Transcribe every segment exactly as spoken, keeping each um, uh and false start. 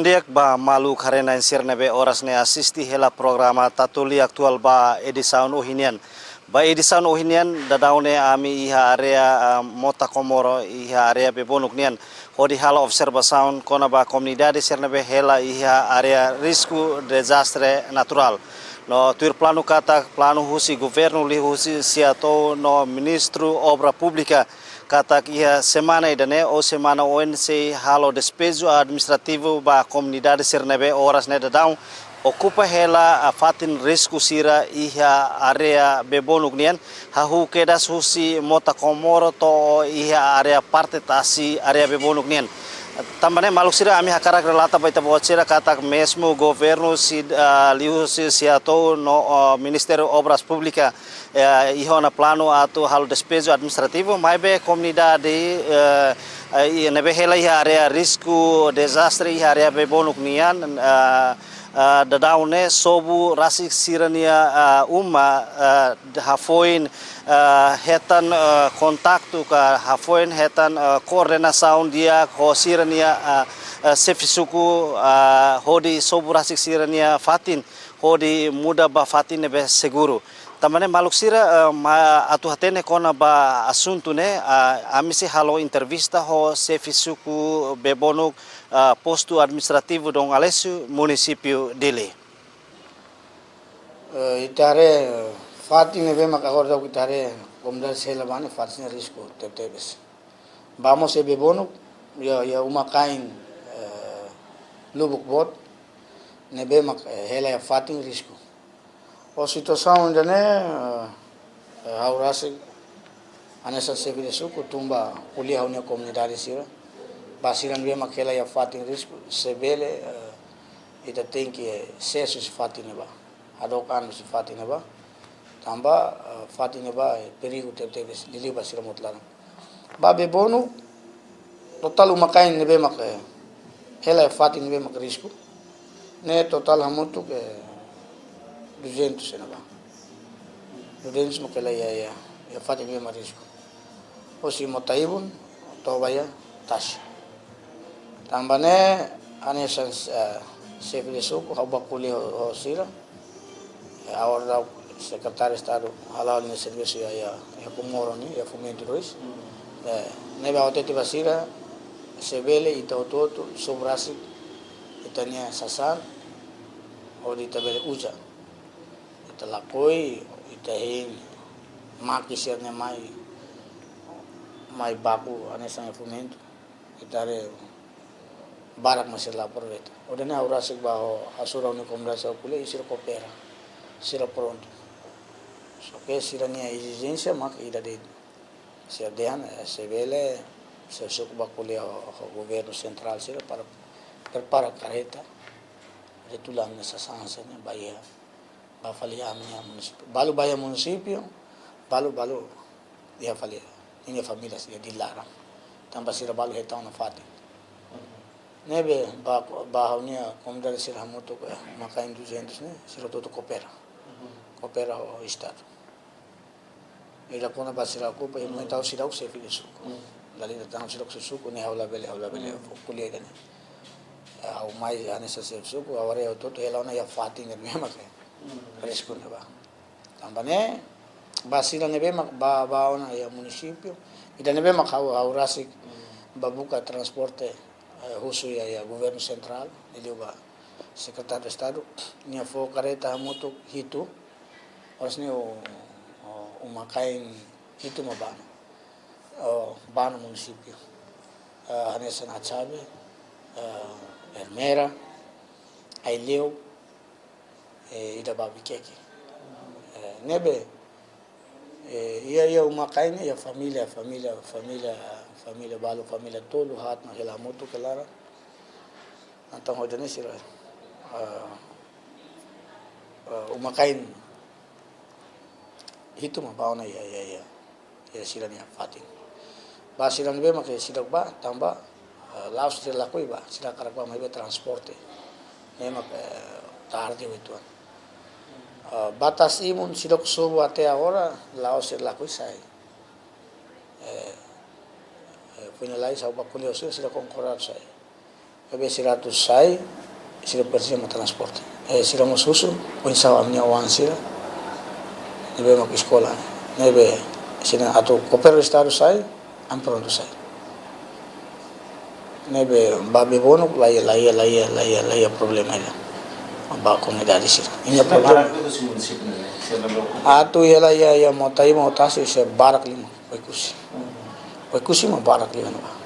Di'ak ba maluk haree-na'in sira ne'ebé oras ne'e asiste hela programa Tatoli Atuál ba edisaun ohin nian. Ba edisaun ohin nian, daudaun ne'e ami iha área, ah, Mota Comoro, iha área Bebonuk nian, hodi halo observasaun kona-ba komunidade sira ne'ebé hela iha área risku dezastre naturál. No tuir planu katak, planu husi governu liuhusi SEATOU no Ministériu Obra Públika katak iha semana ida-ne'e ou semana oin sei halo despeju administrativu ba komunidade sira ne'ebé oras ne'e daudaun okupa hela, ah, fatin risku sira iha área Bebonuk nian, hahú kedas husi Mota Comoro to'o iha área parte tasi área Bebonuk nian. Tanba ne'e maluk sira, ami hakarak relata ba ita-boot sira katak mezmu governu sid-, ah, liuhusi SEATOU no, ah, Ministériu Obras Públika, eh, iha ona planu atu halo despeju administrativu, maibé komunidade, eh, eh, i-, ne'ebé hela iha área risku dezastre iha área Bebonuk nian, eh, eh, daudaun ne'e sobu rasik sira-nia, eh, uma, eh, hafoin, eh, hetan, eh, kontaktu ka hafoin hetan, eh, koordenasaun di'ak ho sira-nia, eh, eh, xefe suku, eh, hodi sobu rasik sira-nia fatin, hodi muda ba fatin ne'ebé seguru. Tanba ne'e maluk sira, eh, ma-, atu hatene kona-ba asuntu ne'e, ah, ami sei halo entrevista ho xefe suku Bebonuk, ah, postu administrativu Dom Aleixo, munisípiu Dili. Eh, ita haree, eh, fatin ne'ebé mak agora daudaun ita haree komunidade sira hela ba ne'e fatin risku tebetebes. Ba mós iha Bebonuk, iha, iha uma-kain, eh, lubuk boot, ne'ebé mak, eh, hela iha fatin risku. Ho situasaun ida-ne'e, eh, eh, ha'u rasik hanesan xefe de suku tun ba ko'alia ho ha'u-nia komunidade sira. Ba sira ne'ebé mak hela iha fatin risku, se bele, eh, ita tenke sesu husi fatin ne'ebá. Hadook an husi fatin ne'ebá. Tanba, eh, fatin ne'ebá, eh, perigu tebetebes, liuliu ba sira motu laran. Ba Bebonuk, totál uma-kain ne'ebé mak, eh, hela iha fatin ne'ebé mak risku. Ne'e totál hamutuk, eh, duzentus ne'ebá. Duzentus mak hela iha, iha, iha fatin ne'ebé mak risku. Husi Mota Ibun, to'o ba iha tasi. Tanba ne'e, hanesan, eh, xefe de suku, ha'u bá ko'alia ho, ho sira. Eh, agora daudaun Sekretáriu Estadu hala'o nia servisu iha, iha, iha Comoro nian, iha Fomento dois. Eh, ne'ebé ha'u hatete ba sira, se bele ita hotu-hotu sobu rasik ita-nia sasán, hodi ita bele uza. Ita lakohi, ita hein maki sira-ne'e mai, mai baku hanesan iha Fomento. Ita haree barak mak sira la aproveita. Hodi ne'e ha'u rasik bá ho, hasoru ha'u-nia komunidade sira ko'alia, i sira koopera. Sira prontu. Só ke sira-nia ezijénsia mak ida de'it. Sira dehan, eh, se bele, se suku bá ko'alia ho, ho governu sentrál sira para prepara karreta. Hodi tula ami-nia sasán sira-ne'e ba iha, bá fali ami-nia munisípiu. Balu ba iha munisípiu, balu, balu iha fali ninia família sira iha Dili laran. Tanba sira balu hetan ona fatin. Ne'ebé ba, ba ha'u-nia komunidade sira hamutuk, eh, uma-kain duzentus ne'e, sira hotu-hotu koopera. Koopera ho Estadu. Ida kona-ba sira okupa, i mai tau sira husi xefe de suku. Dala ida tan sira husi suku, ne'e ha'u labele, ha'u labele ko'alia ida-ne'e. Eh, ha'u mai hanesan xefe suku, ha'u haree hotu-hotu hela ona iha fatin ne'ebé mak risku ne'ebá. Tanba ne'e, ba sira ne'ebé mak bá, bá ona iha munisípiu, ida ne'ebé mak ha'u, ha'u rasik bá buka transporte, eh, husu iha, iha governu sentrál, liuliu ba Sekretáriu Estadu, nia fó karreta hamutuk hitu, oras ne'e o, o, uma-kain hitu mak bá ona. O, bá ona munisípiu. Eh, hanesan Atsabe, eh, Ermera, Aileu, eh, ida ba Viqueque. Eh, ne'ebé, eh, iha, iha uma-kain, iha família, família, família, família balu, família tolu, haat mak hela hamutuk iha laran. Entaun hodi ne'e sira, ah, ah, uma-kain hitu mak bá ona iha, iha, iha, iha sira-nia fatin. Ba sira ne'ebé mak seidauk bá, tanba, eh, la'ós sira lakohi bá, sira hakarak bá maibé transporte ne'e mak, eh, tarde uitoan. Eh, ba Tasi Ibun seidauk sobu até agora, la'ós sira lakohi sai. Eh, eh, finaliza ha'u bá ko'alia ho sira, sira konkorda sai. Ne'ebé sira atu sai, sira presiza mak transporte. Eh, sira mós husu, oinsá ami-nia oan sira, ne'ebé mak eskola. Ne'ebé sira atu koopera ho Estadu sai, ami prontu sai. Ne'ebé ba Bebonuk, la iha, la iha, la iha, la iha, la iha problema ida. Ba komunidade sira. Nia problema. Barak itu si munisípiu ne'e, se lembra. Atu iha la iha, iha Mota-Ibun, Mota-Sul, se barak liu mak Oekusi. Oekusi mak barak liu ne'ebá.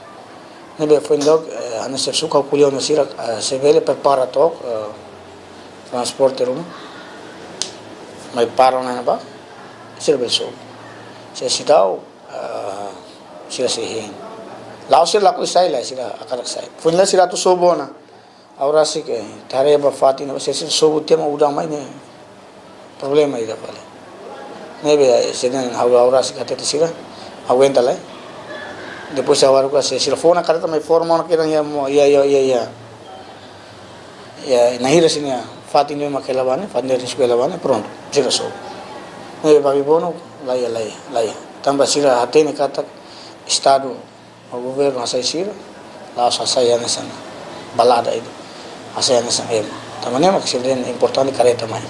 Ne'ebé foin loos, eh, hanesan suku ko'alia ho sira, eh, se bele prepara took, eh, transporte ruma. Mai para ona ne'ebá, sira bele sobu. Se seidauk, eh, sira sei hein. La'ós sira lakohi sai lae, sira hakarak sai. Foin loos sira atu sobu ona. Agora sei ke tare ba fatin ne'ebá, se sira sobu tiha mak udan mai ne'e problema ida fali. Ne'ebé, eh, sira-ne'e ha'u, ha'u rasik hatete sira, aguenta lai. Depois ha'u haruka se sira fó ona kareta mai forma ona kedan iha mo-, iha, iha, iha, iha. Iha, na'in hira sira-nia fatin ne'e mak hela ba ne'e, fatin ne'e risku hela ba ne'e, prontu, sira sobu. Ne'ebé ba Bebonuk, la iha, la iha, la iha. Tanba sira hatene katak Estadu, o governu hasai sira, la'ós hasai hanesan balada ida. Hasai hanesan ema. Tanba ne'e mak sira dehan importante kareta mai.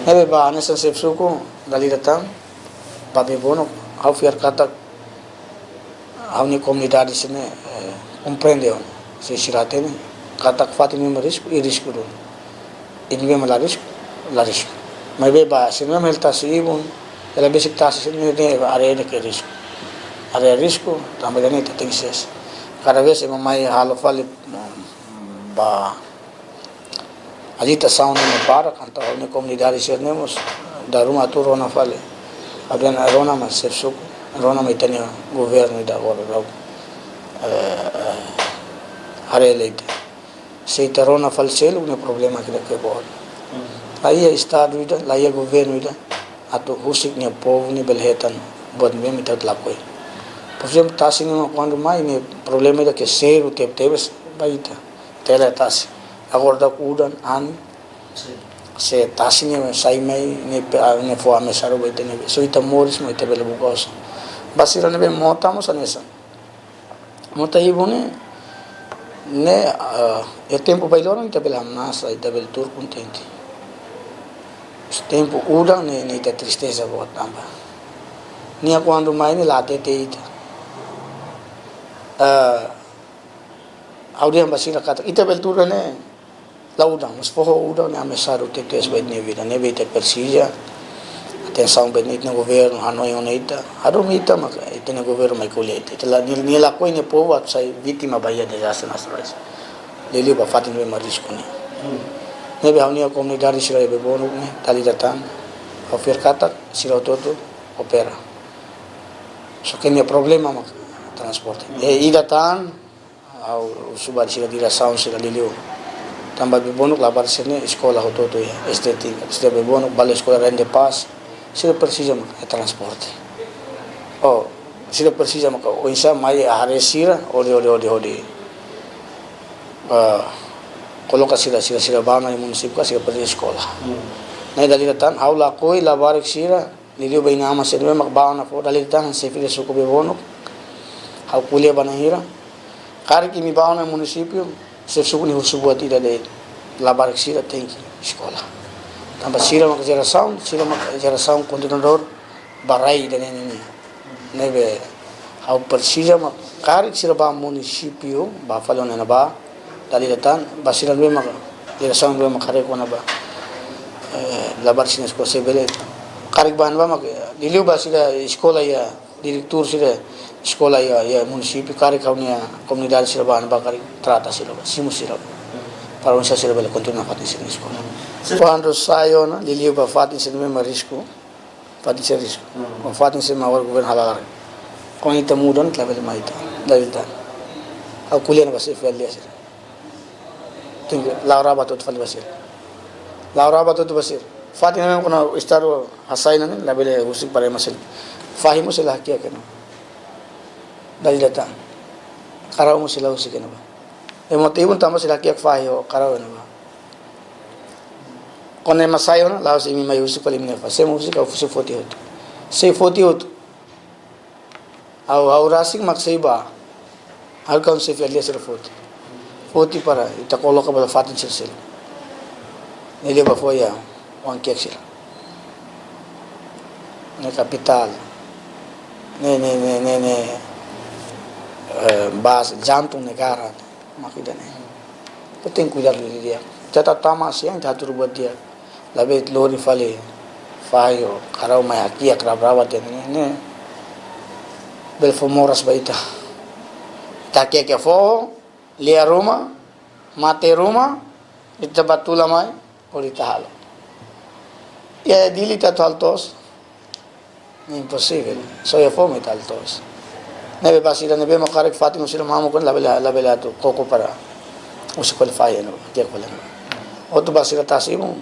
Ne'ebé ba hanesan xefe suku, dala ida tan, ba Bebonuk, ha'u fiar katak, ha'u-nia komunidade sira-ne'e, eh, komprende ona. Se sira hatene, katak fatin ne'e mak risku, iha risku duni. Ida ne'ebé mak la risku, la risku. Maibé ba, se ne'e mak hela tasi ibun, hela besik tasi, se ne'e, ne'e área ne'e ke risku. Área risku, tanba ida-ne'e ita tenke ses. Kada vez ema mai halo fali, mm, ba, agitasaun ne'e barak, entaun ha'u-nia komunidade sira-ne'e mós, dala ruma atu rona fali. Ha'u dehan rona mak xefe suku, rona mak ita-nia governu ida agora, eh, eh, haree lai ita. Se ita rona fali seluk ne'e problema ida ke boot. La iha Estadu ida, la iha governu ida atu husik nia povu ne'e bele hetan buat ne'ebé mak ita lakohi. Por ezemplu, tasi ne'e mak kuandu mai ne'e problema ida ke sériu tebetebes ba ita. Tela tasi. Agora daudaun udan, anin. Sin. Se tasi ne'e sai mai ne'e pe-, ah, ne'e fó ameasa ba ita ne'e. Só ita moris mak ita bele buka osan. Ba sira ne'ebé mota mós hanesan. Mota-Ibun ne'e, ne'e, ah, iha tempu bailoron ita bele hamnasa, ita bele tuur kontente. Tempu udan ne'e, ne'e ita tristeza boot tanba nia kuandu mai ne'e la hatete ita. Ah, ha'u dehan ba sira katak, ita bele tuur ne'e, la udan, mas foho udan ne'e ameasa tebes ba ita-nia vida, ne'ebé ita presiza atensaun ba ita-nia governu, hanoin ona ita, hadomi ita mak ita-nia governu mai ko'alia ita. Ita la, nia, nia lakohi nia povu atu sai vítima ba iha dezastre naturál. Liuliu ba fatin ne'ebé mak risku ne'e. Hmm. Ne'ebé ha'u-nia komunidade sira iha Bebonuk ne'e, dala ida tan, ha'u fiar katak, sira hotu-hotu koopera. Só ke nia problema mak transporte. Hmm. I ida tan, ha'u husu ba sira diresaun sira liuliu. Tanba Bebonuk labarik sira-ne'e eskola hotu-hotu iha, S D T, sira Bebonuk, bele eskola Rende Paz, sira presiza mak transporte. Oh, sira presiza mak oinsá mai haree sira, hodi, hodi, hodi, hodi. Ah, koloka sira, sira, sira ba iha munisípiu ka sira presiza eskola. Hmm. Ne'e dala ida tan, ha'u lakohi labarik sira, liuliu ba inan-aman sira ne'ebé mak ba ona fó, dala ida tan, xefe suku Bebonuk, ha'u ko'alia ba na'in hira. Karik imi ba ona munisípiu, xefe suku nia husu buat ida de'it, labarik sira tenke eskola. Tanba sira mak jerasaun, sira mak jerasaun kontinuadór ba rai ida-ne'e nian. Ne'ebé ha'u presiza mak karik sira ba munisípiu, ba fali ona ne'ebá, dala ida tan, ba sira ne'ebé mak, jerasaun ne'ebé mak karik ona ba, eh, labarik sira-nia eskola se bele. Karik ba ne'ebá mak, liuliu ba sira eskola iha, diretór sira eskola iha, iha munisípiu, karik ha'u-nia komunidade sira ba ne'ebá karik trata sira ba, simu sira ba. Para oinsá sira bele kontinua fatin sira-nia eskola. Sin. Kuandu sai ona, liuliu ba fatin sira ne'ebé mak risku, fatin sira risku. Hmm. Ba fatin sira mak agora governu halo hakarak. Kuandu ita muda, ita labele mai ita. Dala ida tan. Ha'u ko'alia ona ba xefe aldeia sira. Tenke la'o raba hotu fali ba sira. La'o raba hotu ba sira. Fatin ne'e kona Estadu hasai ne'e, labele husik para ema seluk. Fahi mós sei la hakiak ona. Dala ida tan. Karau mós sei la husik ona ba. Ema Mota-Ibun tanba sei la hakiak fahi ho karau ona ba. Kuandu ema sai ona, la'ós imi mai husik fali imi-nia fahi. Sé mak husik, ha'u sei foti hotu. Sei foti hotu. Ha'u, ha'u rasik mak sei ba. Ha'u kan sei fali sira foti. Poti para ita koloka ba fatin sira seluk. Ne'e leba foin iha oan kiak sira. Ne'e kapitál. Ne'e, ne'e, ne'e, ne'e, ne'e, eh, base, jantung negara. Mak ida-ne'e. Ita tenke kuidadu didi'ak. Ita tama siang, ita hatudu buat di'ak. Labele lori fali fahi, karau mai hakiak raba-raba tiha ne'e. Bele fó moras ba ita. Ita hakiak iha foho, lia ruma, mate ruma, ita bá tula mai, hodi ita halo. Iha Dili ita atu halo to'os. Imposivel. Só iha foho mak ita halo to'os. Ne'ebé ba sira ne'ebé mak karik fatin sira mamuk kan labele, labele atu koko para husi kualifai no, dia kualifai. Hotu ba sira tasi-ibun,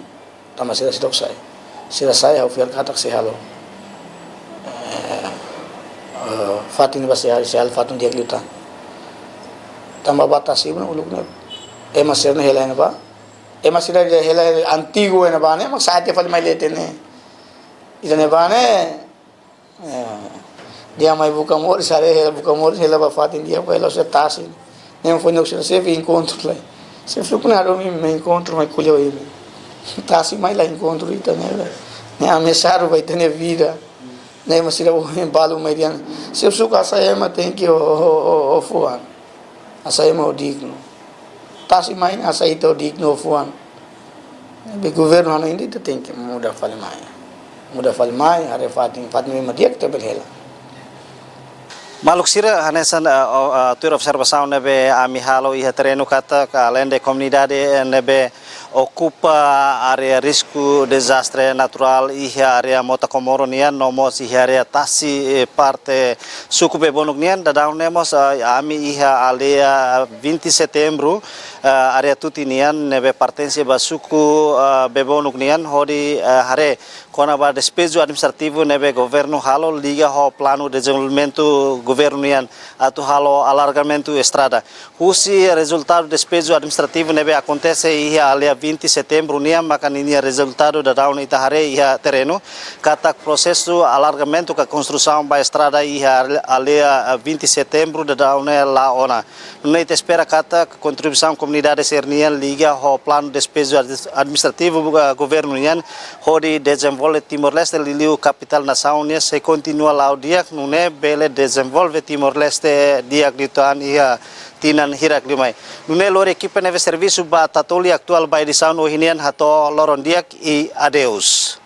tanba sira seidauk sai. Sira sai, ha'u fiar katak sei halo. Eh, eh, fatin ba sei halo, sei halo fatin di'ak liután. Tanba ba tasi-ibun uluk ne'e. Ema sira-ne'e hela iha ne'ebá. Ema sira hela antigu iha ne'ebá ne'e, mak sa'e tiha fali mai leten ne'e. Ida-ne'ebá ne'e, eh, dehan mai buka moris, sa'e hela buka moris, hela ba fatin di'ak, hela husi tasi. Ne'e foin oksina xefe enkontru lai. Xefe foin hadomi mai enkontru, mai ko'alia ho imi. Tasi mai la enkontru ita ne'e. Ne'e ameasa ba ita-nia vida. Ne'e mak sira balu mai dehan. Xefe suka hasai ema tenke ho, ho, ho, ho fuan. Hasai ema ho dignu. Tasi mai hasai ita ho dignu ho fuan. Be governu hanoin ita tenke muda fali mai. Muda fali mai, haree fatin, fatin ne'ebé mak di'ak ita bele hela. Maluk sira, hanesan, eh, o, eh, tuir observasaun ne'ebé ami halo iha terrenu katak, aleinde komunidade, eh, ne'ebé okupa área risku dezastre naturál iha área Mota Comoro nian, no mós iha área tasi, eh, parte suku Bebonuk nian, daudaun ne'e mós, eh, ami iha aldeia vinte Setembru, eh, área Tuti nian, ne'ebé pertense ba suku, eh, Bebonuk nian, hodi, eh, haree kona-ba despeju administrativu ne'ebé governu halo liga ho planu dezenvolvimentu governu nian atu halo alargamentu estrada. Husi rezultadu despeju administrativu ne'ebé akontese iha aldeia vinte Setembru nian, maka ninia rezultadu daudaun ita haree iha terrenu, katak prosesu alargamentu ka konstrusaun ba estrada iha aldeia vinte Setembru daudaun ne'e la'o ona. Nune'e ita espera katak kontribuisaun komunidade sira-nian liga ho planu despeju adis-, administrativu buka governu nian hodi dezenvolve Timor-Leste liuliu kapitál nasaun nian sei kontinua la'o di'ak, nune'e bele dezenvolve Timor-Leste di'ak liután iha tinan hirak liu mai. Nune'e lori ekipa ne'ebé servisu ba Tatoli Atuál ba edisaun ohin nian hato'o loron di'ak i adeus.